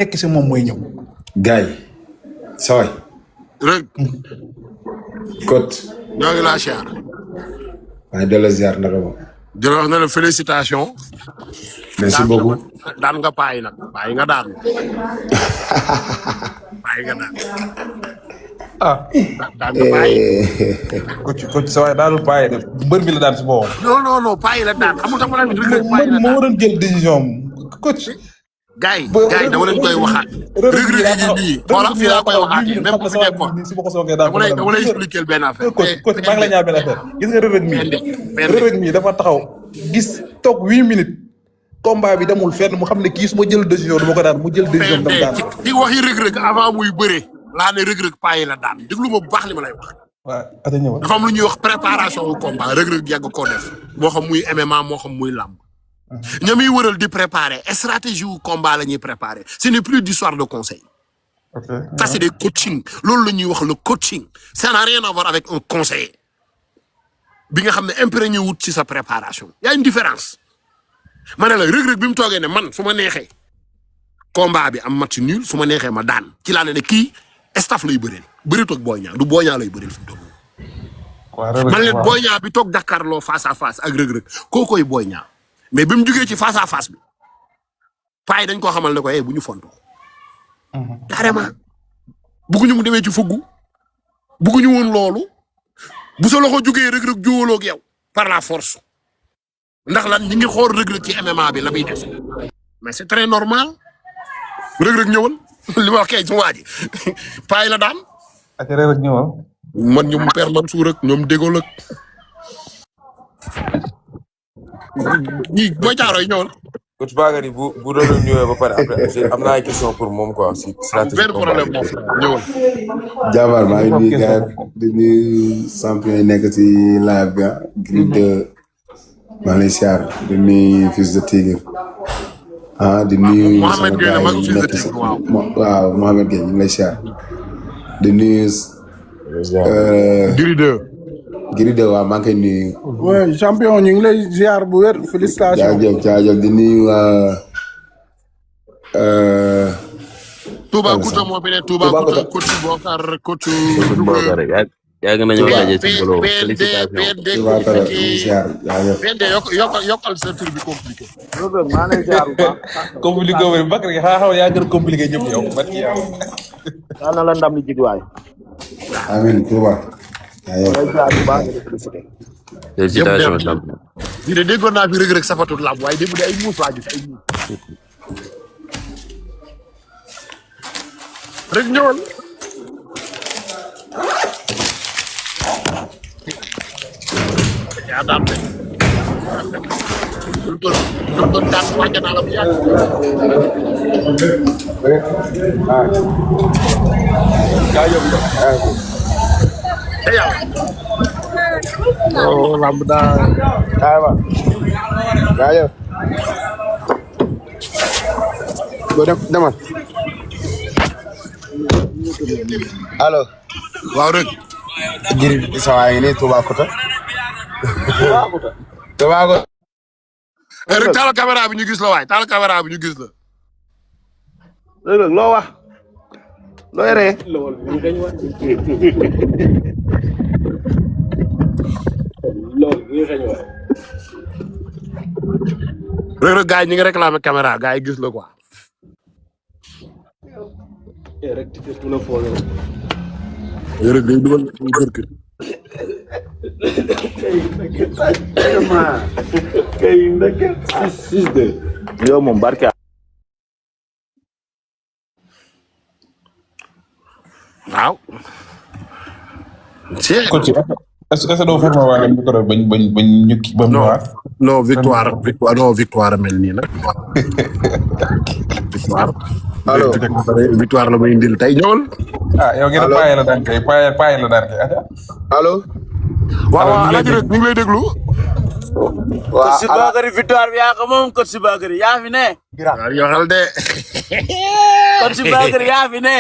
nekk si moom mooy ñëw. gaay saway rek kot ñoo ngi laa siyaar. waaye delloo ziar naka moom. di la wax ne la félicitation. merci beaucoup. daan nga paay nag paay nga daan. paay nga daan. ah daan nga paay. coach sa waay daanul paay de mbër mi la daan si boppam. non paay la daan xamul tax ma la rek paay mbër la moo daan. waroon jël décision am coach. gars yi dama leen koy waxaat. rëg-rëg yi nii xoolal fii laa koy waxaatee même bu fi nekkoon. si ma ko soogee daan dama lay expliquer benn affaire. coach maa ngi lay ñaan benn affaire gis nga rëg-rëg mii dafa taxaw gis toog 8 minutes combat bi demul fenn mu xam ne kii su ma jël décision du ma ko daan mu jël décision dam daan. di waxi rëg-rëg avant muy bëree laa ne rëg-rëg paay la daan déglu ma bu baax li ma lay wax. waaw ata ñëw dafa am lu ñuy wax préparation au combat rëg-rëg yàgg koo def moo xam muy MMA moo xam muy làmb. ña muy wëral di préparer stratégie wu combat la ñuy préparer ce n'est plus d'histoire de conseil. Ça c'est des coaching loolu la ñuy wax le coaching ça n'a rien à voir avec un conseiller bi nga xam ne imprégné wut ci sa préparation y a une différence. ma ne la rëg-rëg bi mu toogee ne man su ma neexee combat bi am match nul su ma neexee ma daan ci laa ne kii staff lay bëreel bëri toog Boy Niang du Boy Niang lay bëreel fi mu toll nii. man leen Boy Niang bi toog jàkkaarloo face à face ak rëg-rëg kookoy Boy Niang mais bi mu jugee ci face à face bi paay dañ koo xamal ne ko bu ñu fonto carrément bugguñu mu demee ci fuggu bugguñu woon loolu bu sa loxo jugee rëg-rëg juwaloo ak yow par la force ndax lan ñi ngi xool rëg-rëg ci MMA bi la muy def mais c'est très normal rëg-rëg ñëwal li ma wax kay su waa ji paay la daan. ak rëg-rëg ñëwal. man ñoom Père Mansour ak ñoom Dégol ak ñii booy caarooy ñëwal. coach Bakary bu doon ñëwee ba pare après am naa ay question pour moom quoi si stratégie. benn problème moo fi ñëwal. Jaabar maa ngi nuyu gars di nuyu champion yi nekk ci live bi Gris 2 maa ngi lay siyaar di nuyu Fils de Tigre di nuyu Mohamed Gueye sama gars yi nekk ci waaw Mohamed Gueye ñu ngi lay siyaar di nuyu Gris 2. Gris 2 waaw maa ngi koy nuyu. oui champion ñu ngi lay ziar bu wér félicitations. jaajëf di nuyu Toubacouta moo fi ne Toubacouta coach Bokar coach. yàgg nañu daje ci mbooloo félicitations. PND yokkal sa tur bi compliqué. loolu maa ngi lay ziar bu baax. compliqué wu Bakar gi xaaral yaa gën a compliqué ñëpp yow. yal na la ndam li jig waay. amiin Touba. félicitations. bii de déggoon naa fi rëg-rëg safatul làmb waaye démb de ay muus laa gis ay muus. rek ñëwal. yaa daan de. doon daan wàcce naa la bu yàgg. lamb daa aywa. jaajëf. boo demal. allo. waaw rek. Gris sa waay nii Toubacouta. Toubacouta. rek taal caméra bi ñu gis la waay taal caméra bi ñu gis la. loo wax. looy ree. rek gars yi ñu ngi réclamé caméra gars yi gis la quoi. rek day dugal kër kër. yow moom barke. waaw. coach est-ce que doo fermer waa ne micro bañ ñu kii ba mu ñëwaat. non victoire mel nii nag. victoire. allo victoire la may indil tey ñëwal. yow ngeen paay la daan kay paay la daan kay allo. waaw Alaaji rek ñu ngi lay déglu. waaw coach Bakary victoire bi yaa ko moom coach Bakary yaa fi ne. waaw yoxal de. coach Bakary yaa fi ne.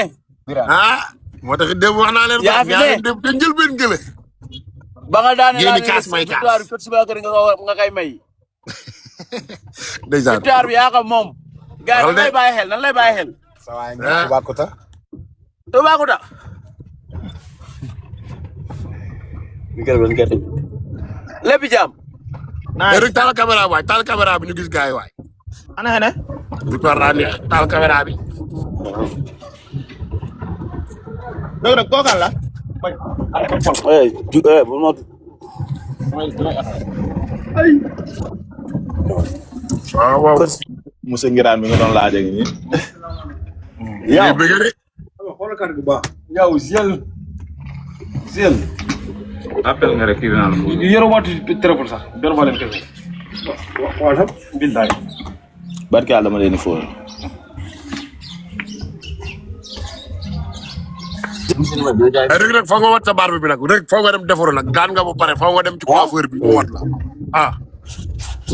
moo tax démb wax naa leen. yaa fi ne dem te njëlbeen gële. ba nga daane génn kaas may kaas victoire bi coach Bakary nga koy may. ndeysaan victoire bi yaa ko moom. gars yi nan lay bàyyi xel. Ça va nga Toubacouta. Toubacouta. lépp jàmm. rek taal caméra waay taal caméra bi ñu gis gars yi waay. ana. victoire daa neex taal caméra bi. dëgg la kooku la. bu ma. waaw. monsieur Ngiraan mi nga doon laaj ak ñi. yow bëgg de. xoolal kàddu bu baax. yow Ziel. appel nga rek kii bi naan la. yoroo téléphone sax dara ma leen kese. waaw sax billaay. barke yàlla dama leen di fóon. rek foog nga wat sa barbe bi nag rek foog nga dem defaru nag daan nga ba pare foog nga dem ci coiffeur bi mu wat la ah.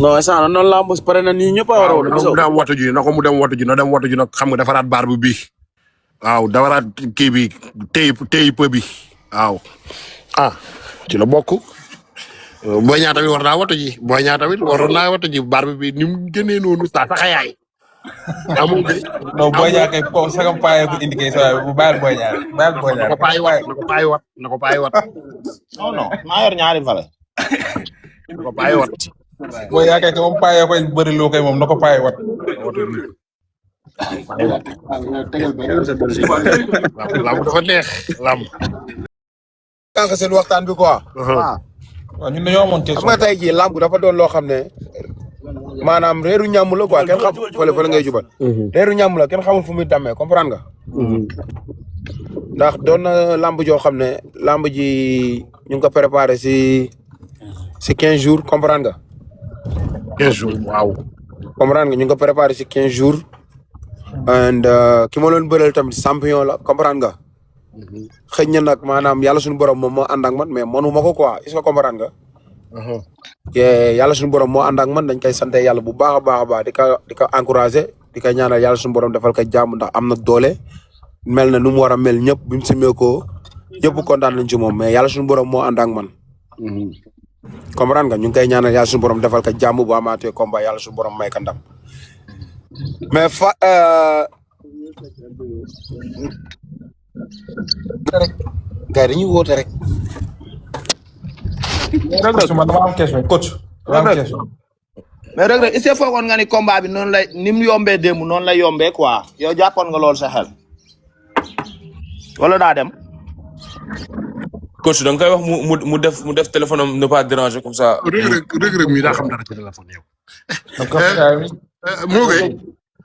non instant noonu laa mos pare na nii ñëpp a war a woon. mu dem watu ji na ko mu dem watu ji na dem watu ji nag xam nga defaraat barbe bi waaw defaraat kii bi téy peu bi waaw ah ci la bokk. Boy Niang tamit war naa watu ji Boy Niang tamit waroon naa watu ji barbe bi ni mu génnee noonu saa sax yaay. amul de. non Boy Niang kay ko sagam paye ko indi kay sa bu bayal Boy Niang na ko paay wat na ko paay wat. non maa yor ñaari vale. na ko paay wat. Boy Niang kay moom paye ko bëri loo kay moom na ko paye wat. lamb dafa neex lamb. Kànk seen waxtaan bi quoi. waaw ñun dañoo amoon question. xam nga tey jii lamb dafa doon loo xam ne maanaam réeru ñàmm la quoi kenn xam fële ngay jubal. réeru ñàmm la kenn xamul fu muy demee comprendre nga. ndax doon na lamb joo xam ne lamb ji ñu ngi ko préparé si 15 jours comprendre nga. 15 jours waaw. comprendre nga ñu ngi ko préparé si 15 jours. and ki ma doon bëreel tamit champion la comprendre nga. xëy na nag maanaam yàlla suñu borom moom moo ànd ak man mais mënu ma ko quoi est-ce que comprendre nga. yàlla suñu borom moo ànd ak man dañ koy sant yàlla bu baax a baax a baax di ko encouragé di ko ñaanal yàlla suñu borom defal ko jàmm ndax am na doole mel na nu mu war a mel ñëpp bi mu simee ko ñëpp kontaan nañ ci moom mais yàlla suñu borom moo ànd ak man. comprendre nga ñu ngi koy ñaanal yàlla suñu borom defal ko jàmm bu amaatee combat yàlla suñu borom may ka ndam mais rek gars yi dañuy woote rek. coach man dama am question coach. dama am question. mais Reug Reug est-ce que foogoon nga ni combat bi noonu lay ni mu yombee démb noonu lay yombee quoi yow jàppoon nga loolu sa xel wala daa dem. coach da nga koy wax mu def téléphone am ne pas déranger comme ça. Reug Reug mi daa xam dara ci téléphone yow. moo koy.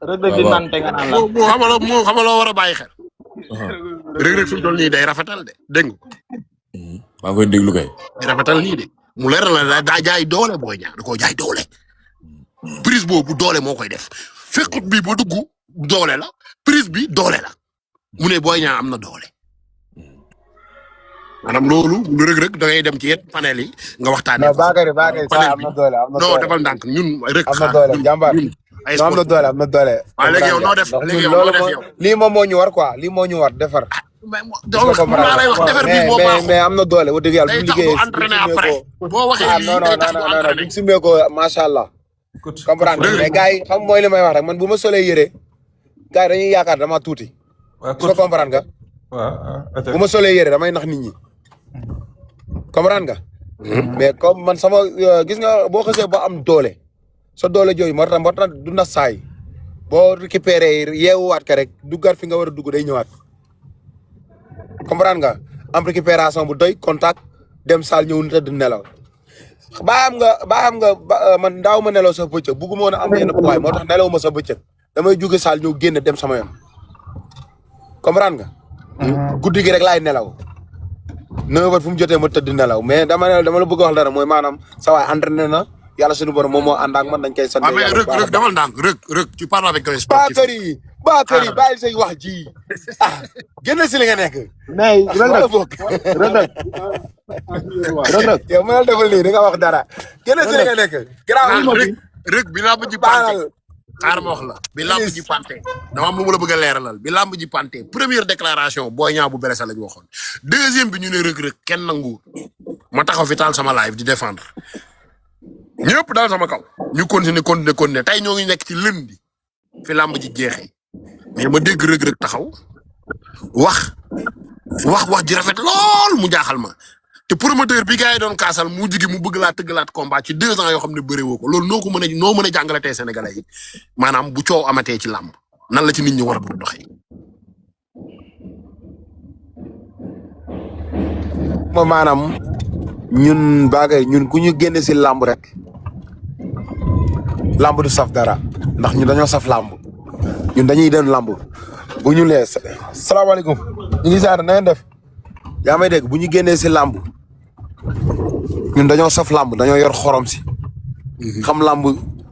Reug Reug di naan te nga naan la. moo xamaloo war a bàyyi xel. Reug Reug fi mu toll nii day rafetal de dégg nga. maa ngi koy déglu kay. day rafetal nii de mu leer la daa jaay doole Boy Niang da koo jaay doole. prise boobu doole moo koy def fekkut bi ba dugg doole la prise bi doole la mu ne Boy Niang am na doole. maanaam loolu lu Reug Reug da ngay dem ci yenn panel yi nga waxtaanee. non Bakary saa am na doole am na doole non defal ndànk ñun rek. am na doole jàmbaar ay am na doole am na doole. waaw léegi yow noo def léegi yow noo def yow. lii moom moo ñu war quoi lii moo ñu war defar. mais am na doole wax dëgg yàlla bu ñu liggéeyee entraîné après boo waxee non bu ñu simee ko macha allah. comprendre mais gars yi xam mooy li may wax rek man bu ma solee yére gars yi dañuy yaakaar dama tuuti. waaw su ko comprendre nga. waaw bu ma solee yére damay nax nit ñi. comprendre nga. mais comme man sama gis nga boo xasee ba am doole sa doole jooju moo tax du na saay boo récupéré yeewuwaat ka rek duggaat fi nga war a dugg day ñëwaat. comprendre nga am récupération bu doy contact dem saal ñëw tëdd nelaw baa xam nga man daaw ma nelaw sa bëccëg bugguma woon a am yenn poids moo tax nelaw ma sa bëccëg damay jóge saal ñëw génn dem sama yoon comprendre nga. guddi gi rek laay nelaw 9h fu mu jotee ma tëdd nelaw mais dama la bëgg a wax dara mooy maanaam sa waay entraîné na yàlla suñu borom moom moo ànd ak man dañ koy sant. mais Reug demal ndànk Reug tu parles avec un sportif. Bakary bàyyi say wax ji génn si li nga nekk. mais Reug yow ma la defal nii da nga wax dara génn si li nga nekk. Reug bi làmb ji pante xaar ma wax la bi làmb ji pante dama am lu ma la bëgg a leeralal bi làmb ji pante première déclaration Boy Niang bu Blessé la ñu waxoon deuxième bi ñu ne Reug kenn nangu ma taxaw fi taal sama live di défendre ñëpp daal sama kaw ñu continuer tey ñoo ngi nekk ci lundi fi làmb ji jeexee mais ma dégg rëg-rëg taxaw wax ji rafet lool mu jaaxal ma te promoteur bi gars yi doon kaasal mu jigi mu bëgg laa tëggalaat combat ci 2 ans yoo xam ne bëre woo ko loolu noo mën a jàngalatee Sénégalais yi maanaam bu coow amatee ci làmb nan la ci nit ñi war a bëgg doxee. maanaam ñun baagay ñun ku ñu génne si làmb rek làmb du saf dara ndax ñun dañoo saf làmb ñun dañuy dem làmb bu ñu lee salaamaaleykum ñu ngi ziar na ngeen def yaa may dégg bu ñu génnee si làmb ñun dañoo saf làmb dañoo yor xorom si xam làmb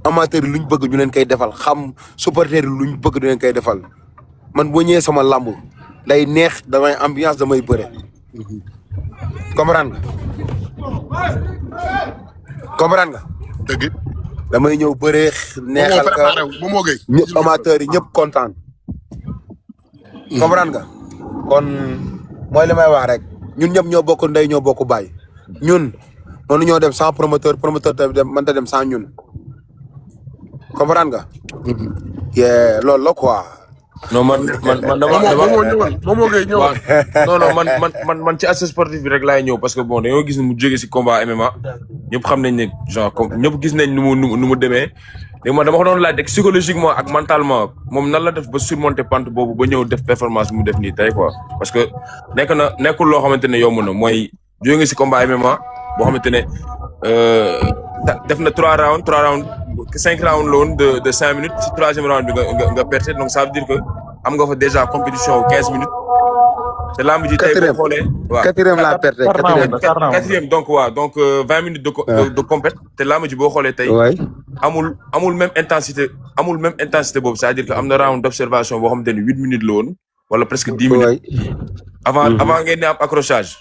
amateur yi luñ bëgg ñu leen koy defal xam supporter yi luñ bëgg ñu leen koy defal man boo ñëwee sama làmb day neex damay ambiance damay bëre comprendre nga dëgg damay ñëw bëree neexal ka ñëpp amateurs yi ñëpp kontaan comprendre nga kon mooy li may wax rek ñun ñëpp ñoo bokk ndey ñoo bokk baay ñun mënu ñoo dem sans promoteur tamit mënta dem sans ñun comprendre nga loolu la quoi non man man ci aspect sportif bi rek laay ñëw parce que bon dañoo gis ne mu jógee si combat MMA ñëpp xam nañ ne genre comme ñëpp gis nañ nu mu demee léegi man dama ko doon laaj rek psychologiquement ak mentalement moom nan la def ba surmonter pente boobu ba ñëw def performance bi mu def nii tey quoi parce que nekkul loo xamante ne yomb na mooy jógee si combat MMA boo xamante ne def na 3 rounds 5 rounds la woon de 5 minutes si 3e round bi nga perte donc ça veut dire que am nga fa déjà compétition 15 minutes. te lamb ji tey boo xoolee. waaw 4e la perte 4e donc waaw donc 20 minutes de compét te lamb ji boo xoolee tey. amul même intensité boobu c'est-à-dire que am na round d'observation boo xamante ne 8 minutes la woon wala presque 10 minutes. avant ngeen di am accrochage.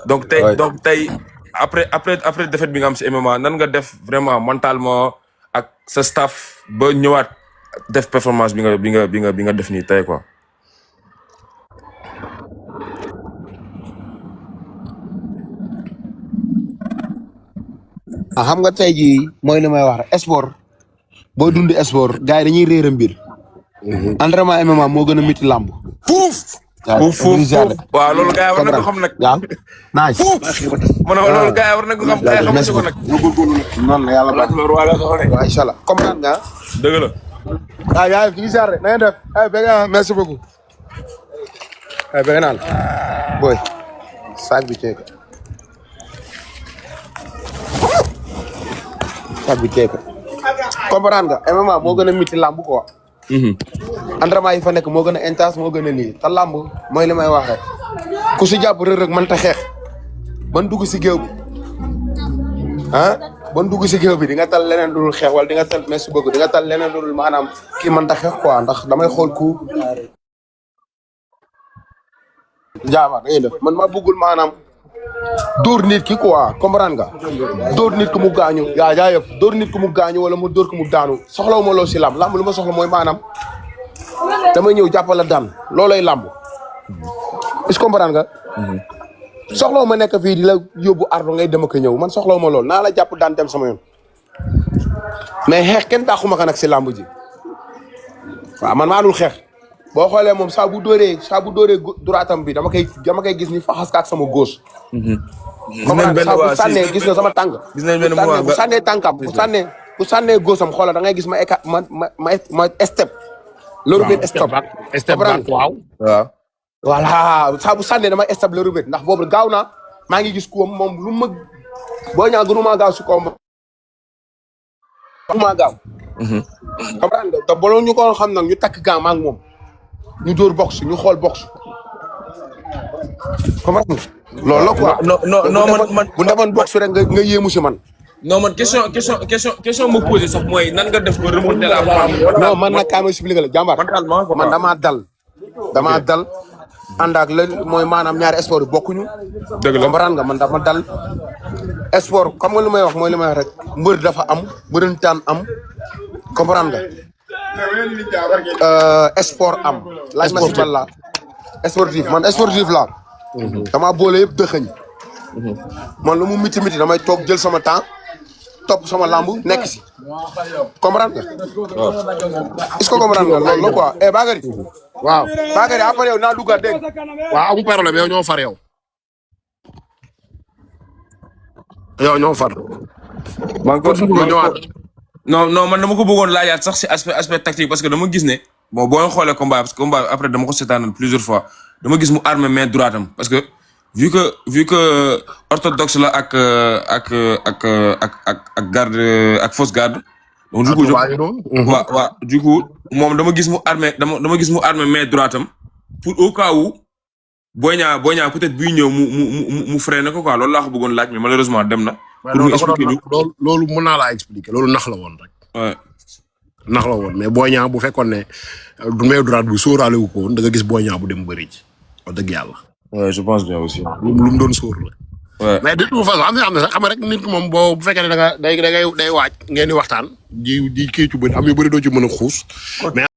donc tey après défaite bi nga am si MMA nan nga def vraiment mentalement ak sa staff ba ñëwaat def performance bi nga def nii tey quoi. xam nga tey jii mooy li may wax rek sport boo dund sport gars yi dañuy réer a mbir. entraînement MMA moo gën a métti làmb. fuuf waaw loolu gars yi war na ko xam nag. waaw nice. ma ne loolu gars yi war na ko xam gars yi xamuñu ko nag. noonu la yàlla baax waaw incha allah comprendre nga. dëgg la. waaw yaa ngi ziar rek na ngeen def bëgg naa merci beaucoup. bëgg naa la. booy. saag bi ceeb. saag bi ceeb. comprendre nga MMA moo gën a métti làmb quoi. entraînement yi fa nekk moo gën a intense moo gën a lii te làmb mooy li may wax rek ku si jàpp Reug Reug mënta xeex ban dugg si géew bi ban dugg si géew bi di nga tal leneen dul xeex wala di nga tal merci beaucoup di nga tal leneen dul maanaam kii mënta xeex quoi ndax damay xool ku jaama da ngay def man ma bëggul maanaam dóor nit ki quoi comprendre nga dóor nit ku mu gaañu yaa jaayëf dóor nit ku mu gaañu wala mu dóor ku mu daanu soxlawu ma loolu si làmb lu ma soxla mooy maanaam damay ñëw jàppala daan loolay làmb est-ce que comprendre nga soxlawu ma nekk fii di la yóbbu ardo ngay dem ak ñëw man soxlawu ma loolu naa la jàpp daan dem sama yoon mais xeex kenn daaxuma ko nag si làmb ji waaw man maa dul xeex boo xoolee moom saa bu dóoree droitam bi dama koy gis ni faxas ak sama gauche. bu sànnee gis nga sama tànk. gis nañ benn mois bu sànnee tànkam bu sànnee gauche am xoolal da ngay gis ma step. loolu benn step. step back waaw. voilà saa bu sànnee dama step loolu benn ndax boobu gaaw naa maa ngi gis kuwam moom lu ma boo ñaa gënumaa gaaw si kawam. gënumaa gaaw. comprendre nga te boloon ñu ko xam nag ñu takk gant ma ak moom. ñu dóor box ñu xool box. comprendre nga. loolu la quoi. non man bu demoon box rek nga yéemu si man. non man question mu posé sax mooy nan nga def ba remonter la non man nag kaa ma expliqué la jàmbaar. man damaa dal. ànd ak la mooy maanaam ñaari sport yi bokkuñu. dëgg la comprendre nga man dama dal. sport xam nga lu may wax mooy li may wax rek. mbër dafa am mbërëntaan am comprendre nga. sport am. laaj ma si bal la sportif man sportif la dama boole yëpp dëxëñ. man lu mu miti damay toog jël sama temps topp sama lamb nekk si comprendre nga. est-ce que comprendre nga loolu la quoi Bakary. waaw Bakary après yow naa duggaat dégg nga. waaw amul problème yow ñoo far yow. yow ñoo far. man ko ñëwaat. non man dama ko bëggoon laajaat sax si aspect tactique parce que dama gis ne bon boo xoolee combat parce que combat après dama ko seetaanal plusieurs fois dama gis mu armé main droite am parce que vu que orthodoxe la ak garde ak fausse garde. donc du coup du coup moom dama gis mu armé main droite am pour au cas où Boy Niang peut-être buy ñëw mu freiné ko quoi loolu laa ko bëggoon laaj mais malheureusement dem na. pour mu expliquer ñu loolu mën naa laa expliquer loolu nax la woon rek. ouais. nax la woon mais Boy Niang bu fekkoon ne du main droite bu sóoraale wu ko woon da nga gis Boy Niang bu dem bëri ci wax dëgg yàlla. ouais je pense bien aussi. lu mu doon sóor la. ouais mais de toute façon am na sax xam rek nit moom boo bu fekkee ne da ngay waaj ngeen di waxtaan di kii ci bëri am yu bëri doo ci mën a xuus. mais